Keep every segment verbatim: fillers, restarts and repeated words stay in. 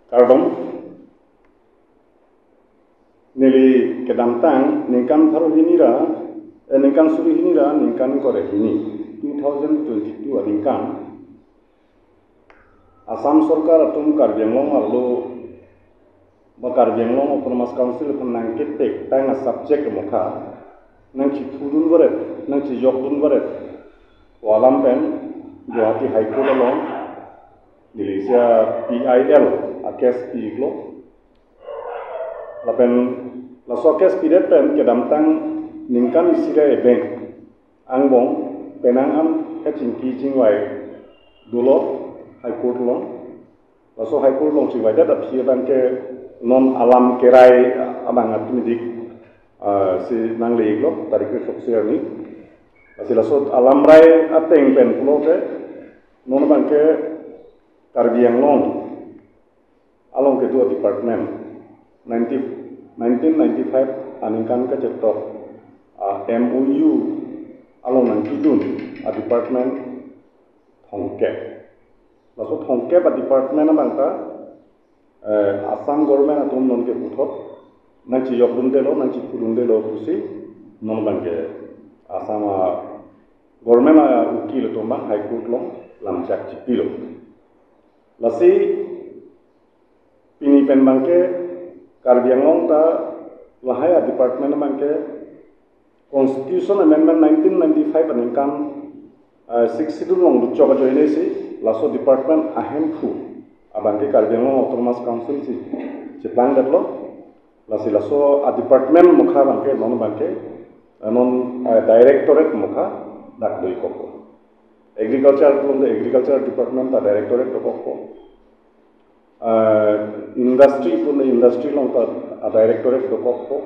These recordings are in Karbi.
Kardom. Neli kedamtang ningkan pharo hini ra, eh, ningkan suri hini ra ningkan kre hini, two thousand twenty-two aningkan Assam Sorkar atum Karbi Anglong arlo ba Karbi Anglong Autonomous Council aphan nangketek tang a-subject mokha nangchipudun varet, nangchijokdun varet pu alam pen Guwahati High Court along neli isi a-P I L a-case pi-iklo. Lapen laso a-case pidet pen kedamtang ningkan isi ra ebeng angbong penang an kachingki chingvai dolo High Court along. Laso High Court along chingvaidet aphi abangke non alam kerai abang atmedik, ah, si nangle-iklo tarik kre-throksi arni. Lasi laso alam rai ateng pen pulote non abangke Karbi Anglong along kedo a-department ninety, nineteen ninety-five aningkan kachetok a-M O U along nangkedun a-department thomkep. Laso thomkep a-department abangta, eh, Assam government atum nonke puthot nangchijokdundelo, nangchipudundelo pusi non abangke Assam a-government a-ukil atum abang High Court along lamchak chipilo. Lasi pini pen abangke Karbi Anglong ta lahai a-department abangke Constitution Amendment nineteen ninety-five aningkan, eh, Sixth Schedule along luchok ajoine si laso department ahemphu abangke Karbi Anglong Autonomous Council si cheplangdetlo. Lasi laso a-department mokha abangke non abangke, eh, non, eh, directorate mokha dak do-ikkokpo. Agriculture pulote agriculture department ta directorate dokokpo. Eh, industry pulote industry along ta a-directorate dokokpo.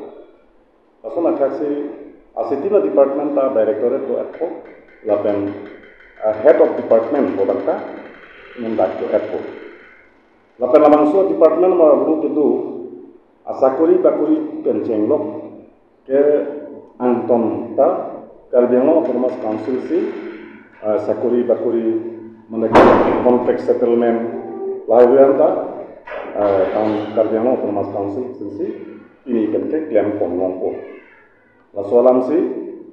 Lason athaksi asitin a-department ta directorate do-etpo. Lapen, eh, head of department pu abangta non dak do-etpo. Lapen labangso department mar abang kedo asakori bakori pen chenglok ke angton ta Karbi Anglong Autonomous Council si, eh, sakori bakori mane contract settlement lahai-hui an ta, eh, tang Karbi Anglong Autonomous Council si pini pen keklem ponlongpo. Laso alam si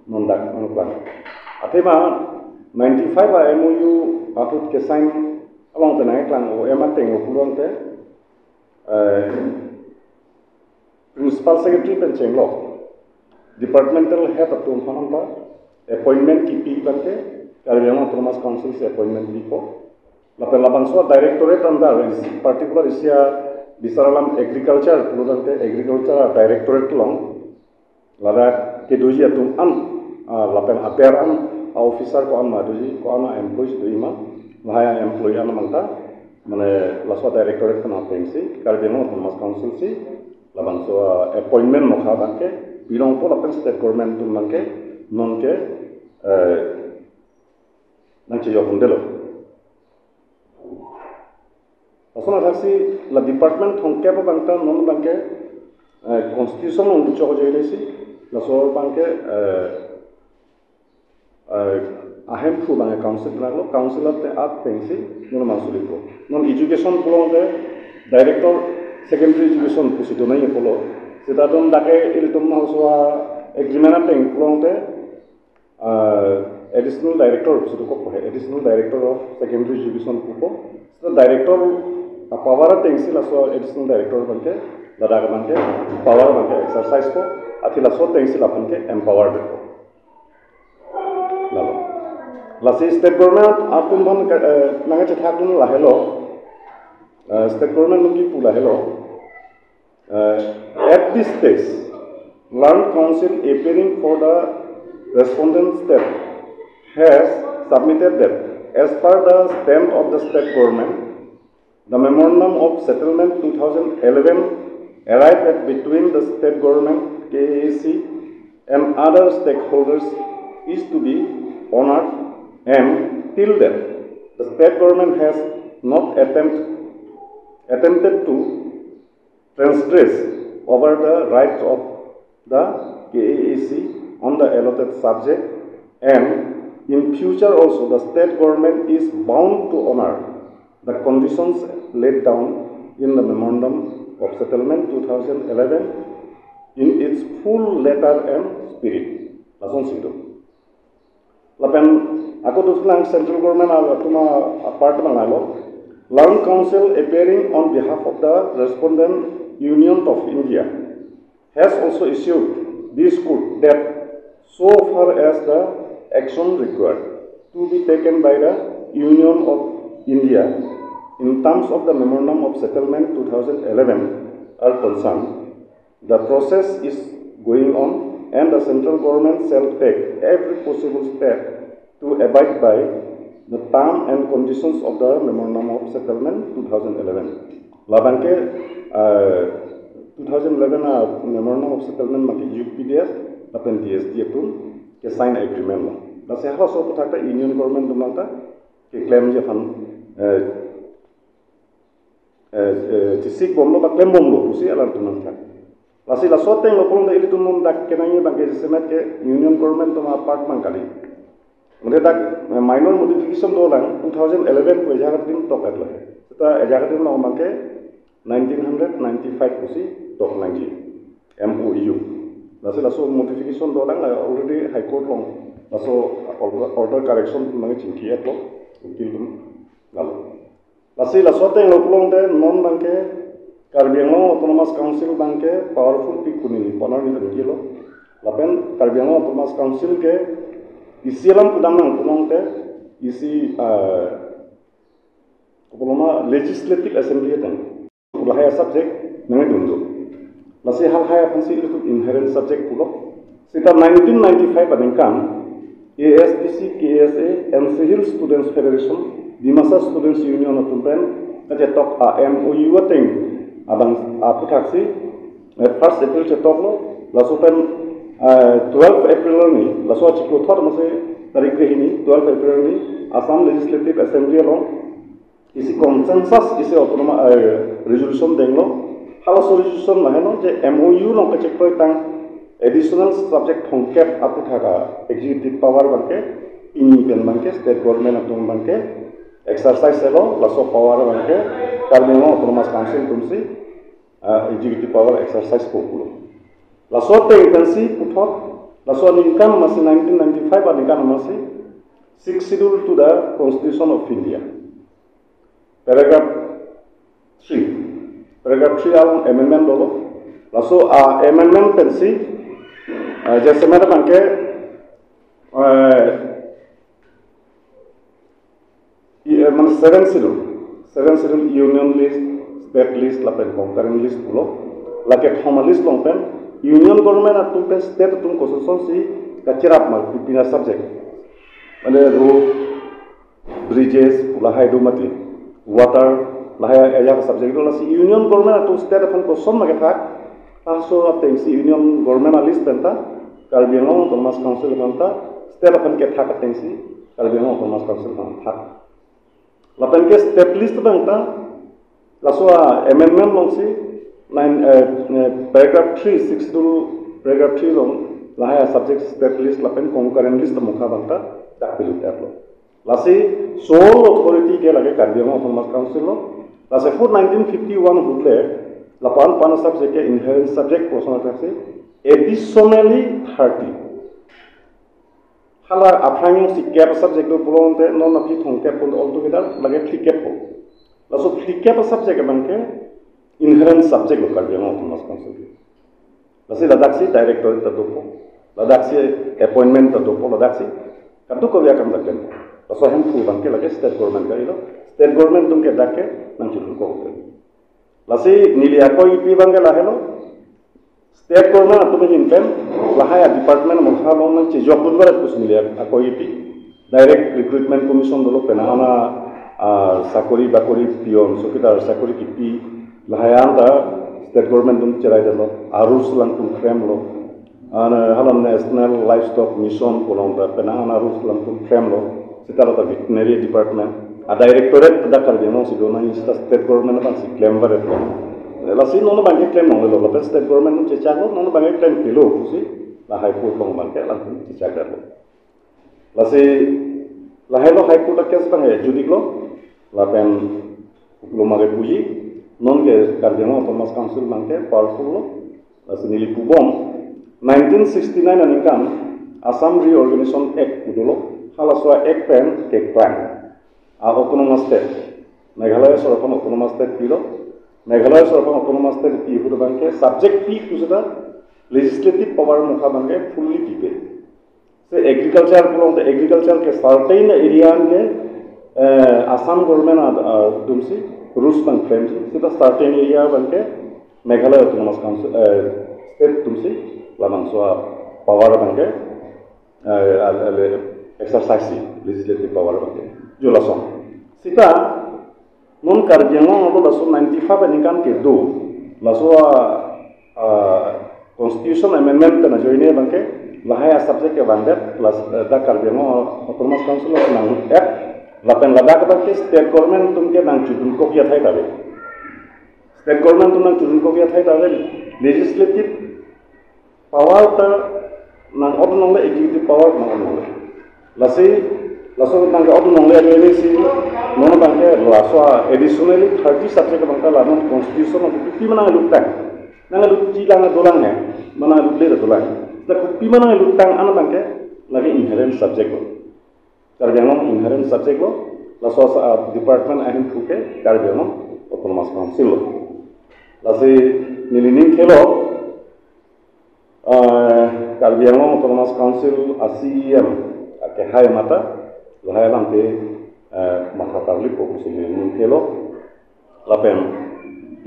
non dak nangplang. Athema ninety-five a-M O U ahut ke-sign along pen nangklang o ema teng o pulote, eh, Principal Secretary pen chenglok departmental head atum aphan ta appointment kipi abangke Karbi Anglong Autonomous Council si appointment pipo. Lapen labangso directorate under isi, particular isi a-bisar alam agriculture pulote agriculture directorate along ladak kedoji atum an, ah, lapen aber an, a-officer ko-an ma doji, ko-an a-employees doji ma, lahai a-employee an abangta mane laso directorate pen atengsi Karbi Anglong Autonomous Council si labangso, ah, appointment mokha abangke pilongpo lapen state government atum abangke nonke, eh, nangchejokdundelo. Lason athaksi la department thomkep abangta non abangke, eh, constitution along luchok ajoine si laso abangke, eh, eh, ahemphu abangke council penanglo, council at atengsi non mangsulipo. Non education pulote director secondary education pusi donai pulo. Seta don dak ke ilitum laso a-agreement ateng pulote, ah, additional director pusi dokokpo he, additional director of secondary education pupo. So director a-power atengsi laso additional director abangke, ladak abangke power abangke exercise po, athi laso atengsi labangke empowered po. Lalo. Lasi state government atum aphan ke, eh, nangkachethakdun lahelo. Eh, state government atum kipu lahelo. Uh, at this stage, Learned Counsel, appearing for the respondent state, has submitted that, as per the stand of the state government, the memorandum of settlement two thousand eleven arrived at between the state government, K A A C, and other stakeholders is to be honored, and till that, the state government has not attempt, attempted to transgress over the rights of the K A A C on the allotted subject, and in future also the state government is bound to honor the conditions laid down in the Memorandum of Settlement two thousand eleven in its full letter and spirit. Lasonsi do. Lapen ako duslang central government atum apart abang lo, Learned Counsel appearing on behalf of the Respondent Union of India has also issued this court that so far as the action required to be taken by the Union of India in terms of the Memorandum of Settlement two thousand eleven are concerned, the process is going on and the central government shall take every possible step to abide by the term and conditions of the Memorandum of Settlement two thousand eleven. Labangke, uh, two thousand eleven a Memorandum of Settlement mati U P D S lapen D S D atum ke sign agreement lo. Lasi halaso aphuthak ta Union Government atum ta keklem ji aphan, eh, eh, eh, chesik bomlo ba klem bomlo pusi alanglitum nangthak. Lasi laso ateng lo pulote ilitum non dak kenangji abangke jasemet ke Union Government atum apart abang kali. Mane dak, eh, minor modification dolang two thousand eleven pu ejaga adim tok-et lo. Seta ejaga adim lo abangke nineteen hundred ninety-five pusi tok nangji M O U. Lasi laso modification dolang la already High Court along laso order, order correction abang chingki-et lo ukil atum. Lalu. Lasi laso ateng lo pulote non abangke Karbi Anglong Autonomous Council abangke powerful pi kunini ponar ni tangkilo. Lapen Karbi Anglong Autonomous Council ke isi alam pudam nang pulote isi, ah, kopiloma Legislative Assembly ateng. Lahai subject nangdun do. Lasi halahai aphansi ilitum inherent subject pulo. Seta nineteen ninety-five aningkan A S D C, K S A, N C Hills Students Federation, Dimasa Students Union atum pen kachetok a M O U ateng abang aphuthaksi, eh, first April chetoklo, laso pen, eh, twelve April arni, laso achiklo thor masi tarik kehini, twelve April arni, Assam Legislative Assembly along isi consensus isi autonomous, eh, resolution denglo. Halaso resolution lahenlo je M O U along kachekroitang additional subject thomkep aphuthak a executive power abangke pini pen abangke state government atum abangke exercise lo, laso power abangke Karbi Anglong Autonomous Council atumsi, ah, executive power exercise po pulo. Laso ateng pensi puthot, laso aningkan masi nineteen ninety-five aningkan masi Sixth Schedule to the Constitution of India. Paragraph three. Paragraph three along amendment dolo. Laso, ah, amendment pensi, ah, jasemet abangke, eh, i, eh, mane seven schedule. Seven schedule Union list, state list, lapen concurrent list pulo. Lake thoma list along pen Union Government atum pen state atum kosonsi kacherap ma pipina subject. Mane road, bridges, lahai do mati, water, lahai ajak subject do. Lasi Union Government atum state aphan koson ma kethak, laso atengsi Union Government alist penta, Karbi Anglong Autonomous Council penta, state aphan kethak atengsi Karbi Anglong Autonomous Council aphan thak. Lapen ke state list abang ta, laso amendment alongsi nine, eh, eh, paragraph three, Sixth Schedule paragraph three along, lahai subject state list lapen concurrent list amokha abang ta dak pilut-etlo. Lasi sole authority ke lake Karbi Anglong Autonomous Council lo. Lasi four nineteen fifty-one ahut le lapu-an pu-an subject ke inherent subject koson athaksi additionally thirty. Hala aphrang si kep subject do pulote non aphi thomkep pon altogether lake phlikep po. Laso phlikep subject abangke inherent subject lo Karbi Anglong Autonomous Council. Lasi ladaksi directorate ta dopo, ladaksi appointment ta dopo, ladaksi kadokave akam ta klem. Laso hemphu abangke lake state government ka-ilo, state government atum ke dak ke nangchedun ko hotel. Lasi neli ako-ipi abangke lahelo, state government atum ahin pen lahai a-department amokha along nangchejokdun varet pusi neli ako-ipi. Direct Recruitment Commission dolo, penang an a, ah, sakori bakori, peon, chowkidar sakori kipi, lahai an ta state government atum cherai detlo, a-rules alangtum frame lo. An, eh, hala National Livestock Mission pu along ta penang an a-rules alangtum frame lo. Seta la ta veterinary department a-directorate ta Karbi Anglong si do nangji, seta state government abangsi klem varetlo. Lasi non abangke klem longlelo, lapen state government atum chechaklo, non abangke klem kilo pusi la High Court along abangke alangtum chechak detlo. Lasi lahelo High Court a-case abangke judiklo, lapen kopiloma ke puji, Non ke Karbi Anglong Autonomous Council abangke powerful lo. Lasi neli pubom, nineteen sixty-nine aningkan Assam Reorganization Act pu dolo, halaso a-act pen keklang a-autonomous state, Meghalaya sorkar aphan autonomous state pilo. Meghalaya sorkar aphan autonomous state pi ahut abangke subject pi pu seta legislative power mukha abangke fully pipe. Se agriculture pulote agriculture ke certain area ke, eh, Assam government ad-, atumsi rules abang frame si, seta certain area abangke Meghalaya Autonomous Council, eh, state atumsi labangso a-power abangke, eh, al-, al-, exercise si, legislative power abangke. Jo lason. Seta non Karbi Anglong along laso ninety-five aningkan kedo, laso a, a, constitution amendment pen ajoine abangke lahai a-subject kevangdet, las, eh, dak Karbi Anglong Autonomous Council laso nang-et, lapen ladak abangke state government atum ke nangchedun kok athai ta ave. State government atum nangchedun kok athai ta ave. Legislative power ta nang-ot longle, executive power nang-ot longle. Lasi, laso nang-ot longle ajoine si, non abangke laso additionally thirty subject abangke la non constitution along kopi ma nangluttang. Nanglutji lang dolang he, ma nanglutle dolang. Na kopi ma nangluttang an abangke lake inherent subject lo. Karbi Anglong inherent subject lo, laso asa, ah, department ahin puke Karbi Anglong Autonomous Council lo. Lasi neli ning thelo, ah, Karbi Anglong Autonomous Council a-C E M akehai mate, lahai alamthe, eh, matha tarlipo pusi neli ning thelo. Lapen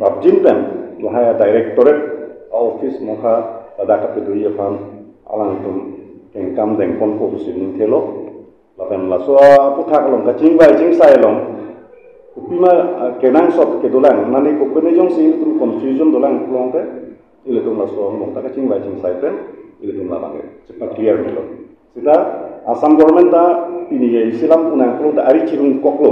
prapjin pen lahai a-directorate a-office mukha ladak kapedoji aphan alangtum kengkam dengponpo pusi ning thelo. Lapen laso aputhak along kachingvai chingsai along kopi ma, ah, kenangsot kedolang, mane kopine jongsi ilitum confusion dolang pulote, ilitum laso along ta kachingvai chingsai pen ilitum labang chepa-clear melo. Seta Assam government ta pini ke isi alam pu nangklo ta ari chirung koklo.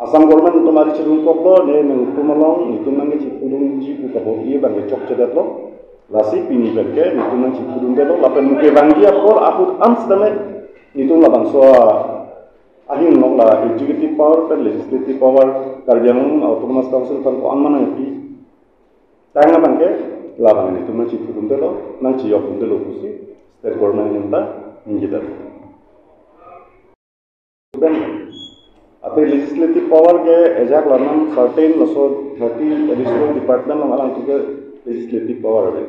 Assam government atum ari chirung koklo, ne nangtum along, netum nangkechipudunji pu kabor-i abangke chokchedetlo. Lasi pini penke netum nangchipudundetlo, lapen muke vangji apor ahut an setame netum labangso ahin along la executive power pen legislative power, Karbi Anglong Autonomous Council aphan ko-an ma nangpi tang abangke labang netum nangchipudundetlo, nangchiyokdundetlo pusi state government ahin ta ningjedetlo. Athe legislative power ke ajak laman certain laso thirty additional department along alangtum ke legislative power ave.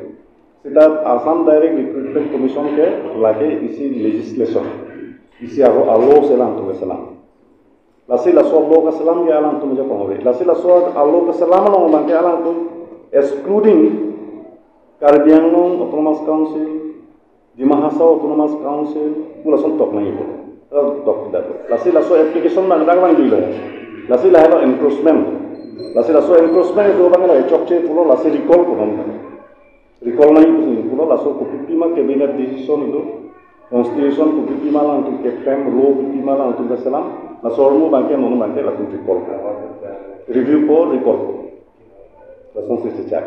Seta Assam Direct Recruitment Commission ke lake isi legislation, isi aro a-law si alangtum keselam. Lasi laso a-law keselam ke alangtum ajakong ave. Lasi laso a-law keselam along abangke alangtum excluding Karbi Anglong Autonomous Council, Dima Hasao Autonomous Council, pu lason tok nangji pu. Lason tok dak. Lasi laso application abang dak abang dilo. Lasi lahelo encroachment. Lasi laso encroachment itu abang la chokche pulo, lasi recall pulo. Recall nangji pusi pulo, laso kopipi ma cabinet decision itu, constitution kopipi ma alangtum ke-frame, law kopipi ma alangtum keselam, laso ahormu abangke non abangke latum recall. Review po, recall po. Lasonsi chechak.